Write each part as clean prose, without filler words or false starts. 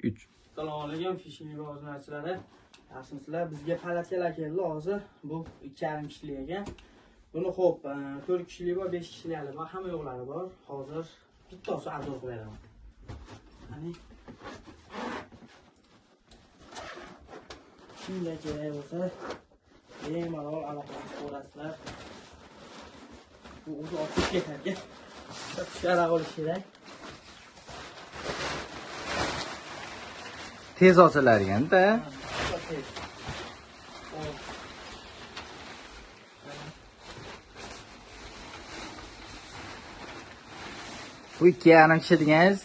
3. Assalomu alaykum, Fishing obunachilar. Yaxshimisizlar? Bizga palatkalar keldi hozir. Bu 2,5 kishilik ekan. Buni xo'p, 4 kishilik bor, 5 kishilik bor, hamma yo'qlari bor. Hozir bittasi obzor qilib beraman. Qani. Shunday kerak bo'lsa, bemalol aloqa ko'rasizlar. Bu o'zi ochib ketadi. Tushara olish kerak. Tez ochilar ekan-da. Bu 2,5 kishi deganingiz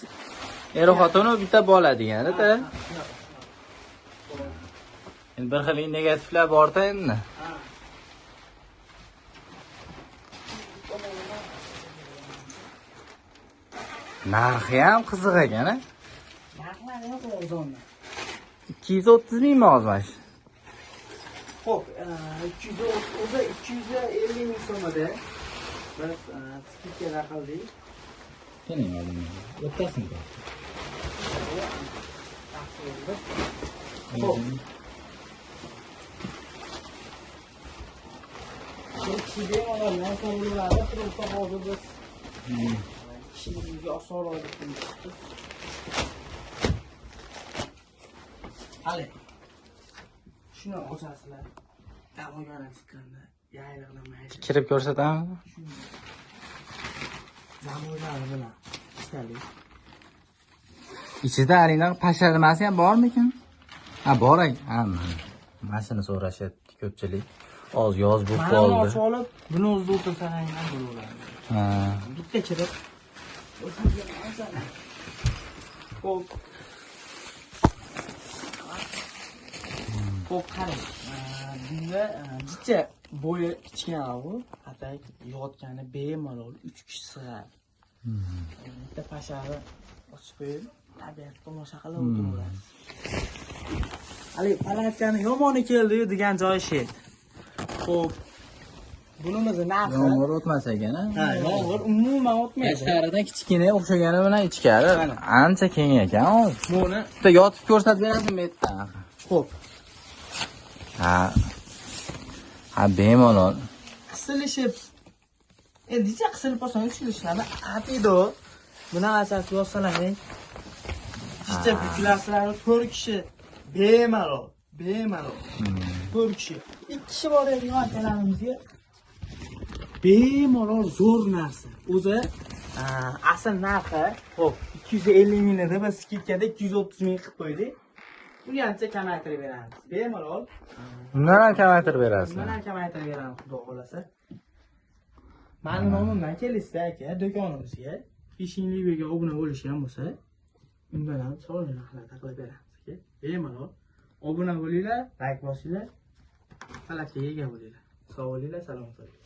er xotinu bitta bola degani-da. Endi bir xil negativlar bor-da endi. Narxi ham qiziq ekan-a? Narxlari yo'q o'zonda. 230 mingmi hozir mana shu? Xo'p, 230 o'zi 250 ming so'm edi. Biz skidka qildik. Keling oling. O'ttasini. Xo'p. Kishi bemalol narsa bo'ladi, tursa hozir biz kishiga osonroq deb chiqdik. Hali shuni ochasizlar. Da'vogarim chiqqanda yayliqlamaysiz. Kirib ko'rsatamiz. Zamoylari bilan ishtalik. Ichida arina pasharmasi ham bormikin? Ha, bor ekan. Ha, mana shuni so'rashyapti ko'pchilik. Oz yoz bo'lib qoldi. Mana ochib olib, buni o'zida o'tirsangiz ham bo'laveradi. Ha, bitta kirib. Xo'p. Xo'p, qarang. Bunda jicha bo'yi kichkina bu, atak yotgani bemalol 3 kishi sig'adi. Bitta pashari ochib qo'yib, tabiat tomosha qilib o'tiraverasiz. Hali palatkani yomoni keldi degan joyi shu. Xo'p. Bunimiz narxi yomg'ir o'tmas ekan-a? Ha, yomg'ir umuman o'tmaydi. Ichkaridan kichkina o'xshagani bilan ichkari ancha keng ekan hozir. Buni bitta yotib ko'rsatib berasizmi bu yerda? Xo'p. Ha. Ha, bemalol. Qisilishib, endi qisilib qolsangiz tushilishlarni atiydi. Buni asasi yozsalaring. Kichik buklasizlar 4 kishi bemalol, bemalol. 4 kishi. 2 kishi bor edigan akalarimizga bemalol zo'r narsa. O'zi asl narxi, xo'p, 250 ming edi, biz skidkada 230 ming qilib qo'ydik. Uni ancha kamaytirib beramiz. Bemalol. Undan ham kamaytirib berasizlar. Undan ham kamaytirib beramiz, xudo xolasa. Meni nomimdan kelisizda aka, do'konimizga Fishing Live'ga obuna bo'lishgan bo'lsa, undan ham chiroyli narxlarda qilib beramiz aka. Bemalol obuna bo'linglar, like bosinglar, palatkaga ega bo'linglar. Sog' bo'linglar, salomat bo'linglar.